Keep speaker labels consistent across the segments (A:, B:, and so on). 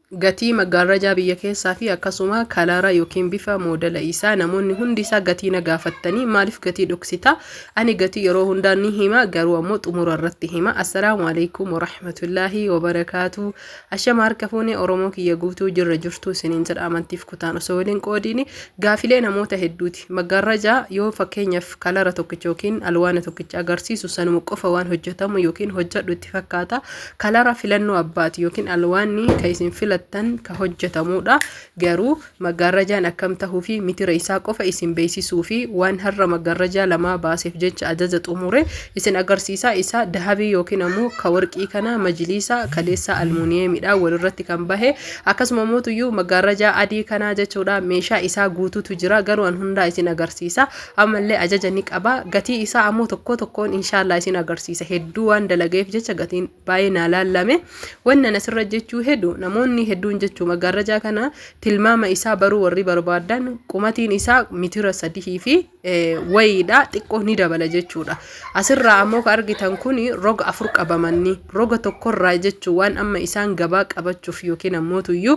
A: Gatii maggaarrajaa biyya keessaa fi akkasuma kalara yookiin bifa moodela isaa namoonni hundi isaa gatii na gaafattanii, maaliif gatii dhoksita? Ani gatii yeroo hundaa ni hima, garuu ammoo xumura irratti hima. Assalaamu alaikum warahmatullaahi wabarakaatu. Ashama, harka fuune Oromoo kiyya guutuu, jirra jirtuu isiniin jedha. Amantiif kutaan osoo waliin qoodiini gaafilee namoota hedduuti. Maggaarrajaa yoo fakkeenyaaf kalara tokkicha yookiin alwaana tokkicha agarsiisu, sanuma qofa waan hojjetamu yookiin hojjedhu itti fakkaata. Kalara filannoo abbaati yookiin alwaanni ka isin filattan ka hojjetamudha. Garuu maggaarrajaan akkam tahuu fi mitira isaa qofa isin beeksisuu fi waan har'a maggaarrajaa lamaa baaseef jecha ajaja xumure isin agarsiisaa. Isa dahabii yookiin ammoo ka warqii kana, majliisa kaleessa almuuniyeemidha walirratti kan bahe. Akkasuma mootuyyuu maggaarrajaa adii kanaa jechuudha. Meeshaa isaa guutuutu jira, garuu an hundaa isin agarsiisa. Ammallee ajaja ni qaba. Gatii isaa ammoo tokko tokkoon inshaallah isin agarsiisa. Hedduu waan dalageef jecha gatiin baay'ee naa laallame. Wannan asirra jechuu hedu, namoonni hedduun jechuu maggaarrajaa kana tilmaama isaa baruu warri barbaadan, qumatiin isaa mitira 3 fi wayiidha, xiqqoo ni dabala jechuudha. Asirraa ammoo ka argitan kun roga afur qabamanni roga tokkorraa jechuu waan amma isaan gabaa qabachuuf yookiin ammootuyyuu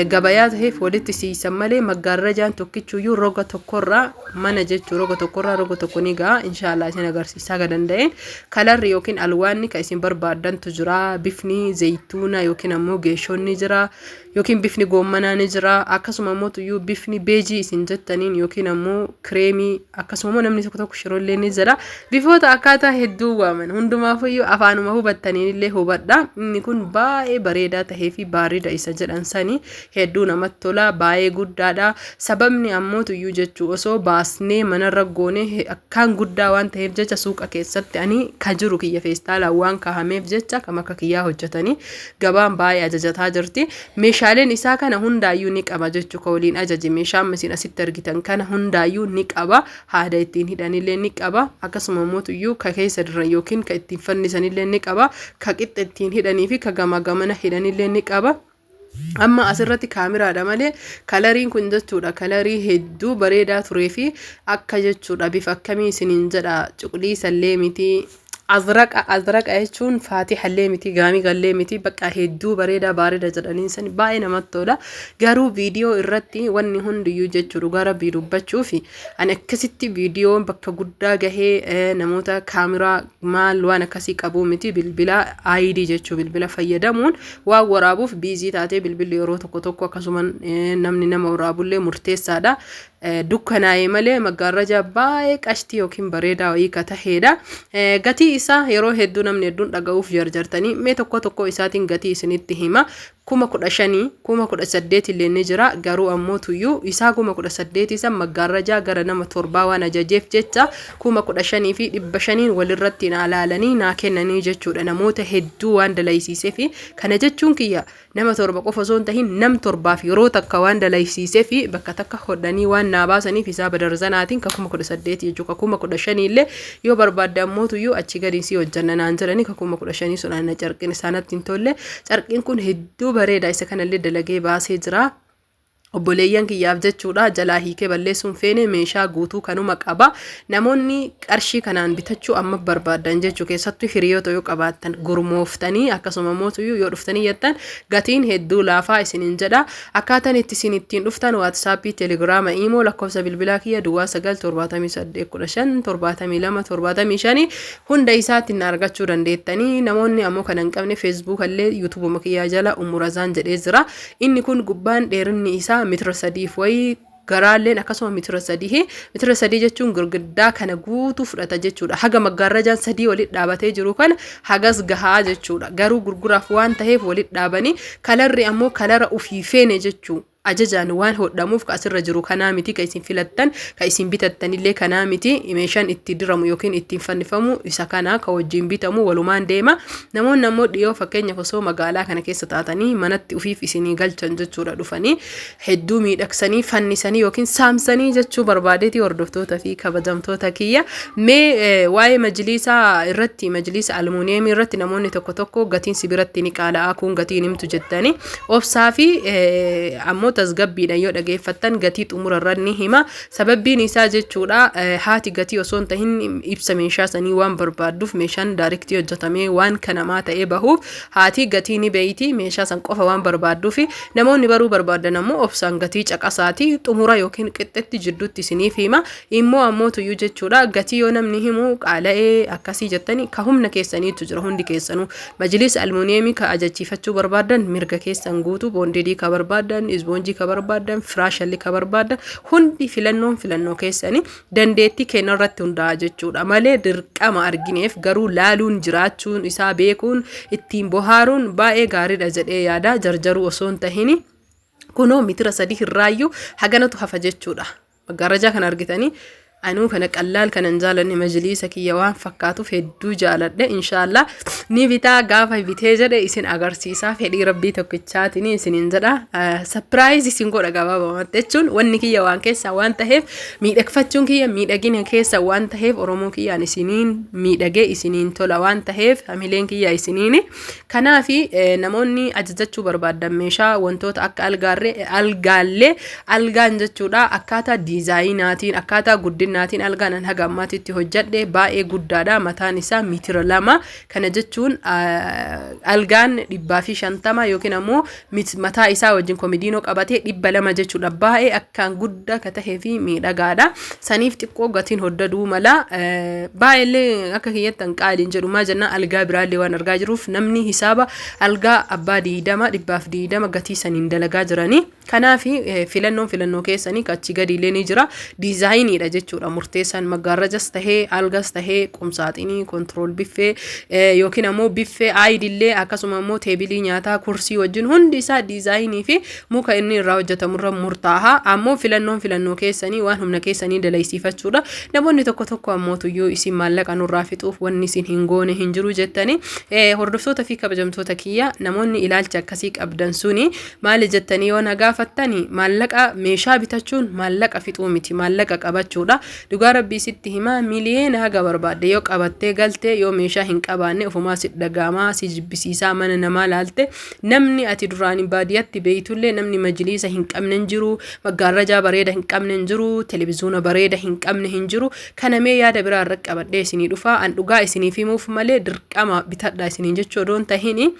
A: gabayaa taheef walitti siisan malee, maggaarrajaan tokkichuyyuu roga tokkorraa mana jechuu, roga tokkorraa roga tokko ni ga'a. Inshaallah isin agarsiisaa ka danda'een. Kalarri yookiin alwaanni ka isin barbaaddantu jira. Bifni zayituuna yookiin ammoo geeshoon ni jira, yookiin bifni goommanaa ni jira. Akkasuma ammoo tuyyuu bifni beejii isin jettaniin yookiin ammoo kireemii, akkasuma immoo namni tokko tokko shirollee ni jira. Bifoota akkaataa hedduu waaman hundumaafuyyuu afaanuma hubattaniin illee hubadha. Inni kun baay'ee bareedaa tahee fi baarida isa jedhan sani hedduu namatti tola, baay'ee guddaadha. Sababni ammoo tuyyuu jechuu osoo baasnee manarra goone akkaan guddaa waan ta'eef jecha, suuqa keessatti ani ka jiru kiyya feestaalaan waan kahameef jecha, kam akka kiyyaa hojjetanii gabaan baay'ee ajajataa jirti. Meeshaaleen isaa kana hundaayyuu ni qaba jechuu, ka waliin ajaje meeshaa amma isin asitti argitan kana hundaayyuu ni qaba. Haada ittiin hidhanillee ni qaba. Akkasuma mootuyyuu ka keessa diran yookiin ka ittiin fannisanillee ni qaba. Ka qixxa ittiin hidhanii fi ka gamaa gamana hidhanillee ni qaba. Amma asirratti kaamiraadha malee kalariin kun jechuudha kalarii hedduu bareedaa turee fi akka jechuudha bifa akkamii isiniin jedha, cuquliisallee miti, azraqa azraqa jechuun faatihallee miti, gaamigallee miti, bakka hedduu bareedaa bareeda jedhaniin san baay'ee namatti tola. Garuu viidiyoo irratti wanni hundiyyuu jechuu, dhugaa Rabbii dubbachuu fi ani akkasitti viidiyoon bakka guddaa gahee namoota kaamiraa maal waan akkasii qabuu miti. Bilbila ID jechuu bilbila fayyadamuun waan waraabuuf busy taatee, bilbilli yeroo tokko tokko akkasuma namni nama waraabullee murteessaadha. Dukkanaa'ee malee maggaarrajaa baay'ee qashtii yookiin bareedaa wayii ka taheedha. Gatii isaa yeroo hedduu namni hedduun dhaga'uuf jarjartanii, mee tokko tokko isaatiin gatii isinitti hima. 15,000, 18,000 illee ni jira. Garuu ammoo tuyyuu isaa 18,000 san maggaarrajaa gara nama torbaa waan ajajeef jecha 15,500n walirratti naa laalanii naa kennanii jechuudha. Namoota hedduu waan dalaysiisee fi kana jechuun kiyya nama torba qofa osoo hin tahin nam torbaaf yeroo takka waan dalaysiisee fi bakka takka hodhanii waan naa baasaniif, isaa badarzanaatiin ka 18,000 jechuudha. Ka 15,000 illee yoo barbaadde ammoo tuyyuu achi gadi si hojjanna naan jedhanii, ka 15,000 sun ana carqiin isaanatti hin tolle. Carqiin kun hedduu bareeda, isa kanallee dalagee baasee jira. Obboleeyyan kiyyaaf jechuudha jalaa hiikee balleessuun feene. Meeshaa guutuu kanuma qaba. Namoonni qarshii kanaan bitachuu amma barbaadan jechuu, keessattuu hiriyoota yoo qabaattan gurmooftanii, akkasuma mootuyyuu yoo dhuftanii jettan gatiin hedduu laafaa isiniin jedha. Akkaataan itti isin ittiin dhuftan Waatsaappii, Telegiraama, Iimoo, lakkoofsa bilbilaa kiyya 0978157275 hunda isaatiin na argachuu dandeettanii. Namoonni ammoo kana hin qabne Feesbuukallee Yuutuubuma kiyyaa jala Umurazaan jedhee jira. Inni kun gubbaan dheerinni isaa mitira sadiif wayii, garaalleen akkasuma mitira sadii. Mitira 3 jechuun girgiddaa kana guutuu fudhata jechuudha. Haga maggaarrajaan sadii walitti dhaabatee jiru kana hagas gahaa jechuudha. Garuu gurguraaf waan taheef walitti dhaabanii, kalarri ammoo kalara ufii feene jechuu. Ajajaan waan hodhamuuf ka asirra jiru kanaa miti ka isin filattan, ka isin bitattanillee kanaa miti. Meeshaan itti diramu yookiin ittiin fannifamu isa kana, ka wajjin bitamu walumaan deema. Namoonni ammoo dhiyoo, fakkeenyaaf osoo magaalaa kana keessa taatanii, manatti ufiif isinii galchan jechuudha. Dhufanii hedduu miidhagsanii fannisanii yookiin saamsanii jechuu barbaadeeti. Hordoftoota fi kabajamtoota kiyya, mee waa'ee majliisaa irratti, majliisa almuuniyeemii irratti namoonni tokko tokko gatiin si biratti ni qaala'a, kun gatiin himtu jettanii, obsaa fi ammoo Tasgabbiidhaan yoo dhageeffattan gatii xumura irra ni hima. Sababbiin isaa jechuudha, haati gatii osoo hin tahin ibsa meeshaa sanii waan barbaadduuf, meeshaan direct hojjetamee waan kanamaa ta'ee bahuuf haati gatii ni beeyti. Meeshaa san qofa waan barbaadduuf, namoonni baruu barbaadan ammoo obsaan gatii caqasaati, xumura yookiin qixxetti jidduutti isiniif hima. Immoo ammoo tuyyuu jechuudha, gatii yoo namni himu qaala'ee akkasii jettanii, ka humna keessaniitu jira. Hundi keessanuu majlis almuuniyeemii ka ajachiifachuu barbaadan mirga keessan guutuu, bonded ka barbaadan, isboonjii ka barbaadan, firaashalli ka barbaadan, hundi filannoon filannoo keessanii dandeettii kenna irratti hundaa'a jechuudha malee dirqama argineef. Garuu laaluun, jiraachuun isaa beekuun, ittiin bohaaruun baay'ee gaariidha jedhee yaada. Jarjaruu osoo hin tahini, kunoo mitira 3 irraayyuu haganatu hafa jechuudha. Maggaarrajaa kana argitanii, anuu kana qallaal kanan jaalanne majliisa kiyya waan fakkaatuuf hedduu jaaladhe. Inshaallah ni bitaa, gaafa bitee jedhe isin agarsiisaa, fedhii Rabbii tokkichaatiin isinin jedha. Surprise isin godha. Gabaabamatti jechuun wanni kiyya waan keessaa waan taheef, miidhagfachuun kiyya miidhagina keessa waan taheef, Oromoo kiyyaan isiniin miidhagee isiniin tola waan taheef, hamileen kiyya isiniini. Kanaafi namoonni ajajachuu barbaadan meeshaa wantoota akka algaarree, algaallee, algaan jechuudha, akkaataa diizaayinaatiin, akkaataa guddinaatiin, algaan an haga ammaatitti hojjadhe baay'ee guddaadha. Mataan isaa mitira 2. Kana jechuun algaan 150 yookiin ammoo mataa isaa wajjin komidiinoo qabatee 200 jechuudha. Baay'ee akkaan guddaa ka tahee fi miidhagaadha. Saniif xiqqoo gatiin hoddaduu mala. Baay'eellee akka kiyyatti an qaaliin jedhu. Maa jennaan, algaa biraallee waan argaa jiruuf, namni hisaaba algaa abbaa 20, 120 gatii saniin dalagaa jiranii. Kanaaf filannoon filannoo keessanii achi gadiillee ni jira. Diizaayiniidha jechuudha murteessaan. Maggaarrajas tahee, algas tahee, qumsaaxinii, control biffee yookiin ammoo biffee aayidillee, akkasuma ammoo teebilii nyaataa kursii wajjin, hundi isaa diizaayinii fi muka inni irraa hojjetamurra murtaa'a. Ammoo filannoon filannoo keessanii waan humna keessanii dalaysiifachuudha. Namoonni tokko tokko ammoo tuyyuu isin maallaqa nurraa fixuuf wanni isin hin goone hin jiru jettanii, hordoftoota fi kabajamtoota kiyya, namoonni ilaalcha akkasii qabdan suni maali jettanii yoo na gaafattani, maallaqa meeshaa bitachuun maallaqa fixuu miti, maallaqa qabachuudha. Dhugaa Rabbii sitti himaa, miliyeena haga barbaadde yoo qabattee galtee, yoo meeshaa hin qabaanne ofumaa si dhagaamaa, si jibbisiisaa. Mana namaa laalte, namni ati duraan baadiyyaatti beeytullee namni majliisa hin qabne hin jiru, maggaarrajaa bareeda hin qabne hin jiru, televiziyoona bareeda hin qabne hin jiru. Kana mee yaada biraa irra qabadhee isinii dhufa. An dhugaa isiniif himuuf malee dirqama bitadha isiniin jechuu odoon tahini,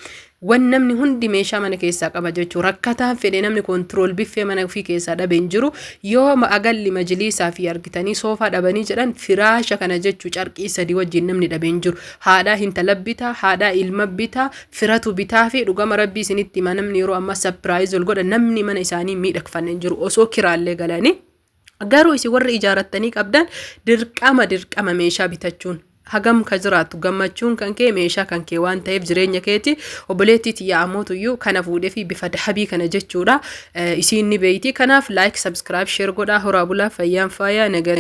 A: wan namni hundi meeshaa mana keessaa qaba jechuu. Rakkataan fedhe namni control biffee mana ofii keessaa dhabe hin jiru. Yoo agalli majliisaa fi argitanii soofaa dhabanii jedhan, firaasha kana jechuu carqii sadii wajjin namni dhabe hin jiru. Haadhaa intala bitaa, haadhaa ilma bitaa, firatu bitaa. Fi dhugama Rabbii isinitti hima, namni yeroo ammaa surprise ol godha, namni mana isaanii miidhagfanne hin jiru osoo kiraallee galanii. Garuu isin warri ijaarattanii qabdan dirqama dirqama meeshaa bitachuun hagam ka jiraattu gammachuun kan kee meeshaa kan kee waan ta'eef jireenya keeti. Obboleettii tiyyaa ammootuyyuu kana fuudhee fi bifa dahabii kana jechuudha, isiin ni beeyti. Kanaaf like, subscribe, share godhaa. Horaa bulaa, fayyaan faaya nagaa.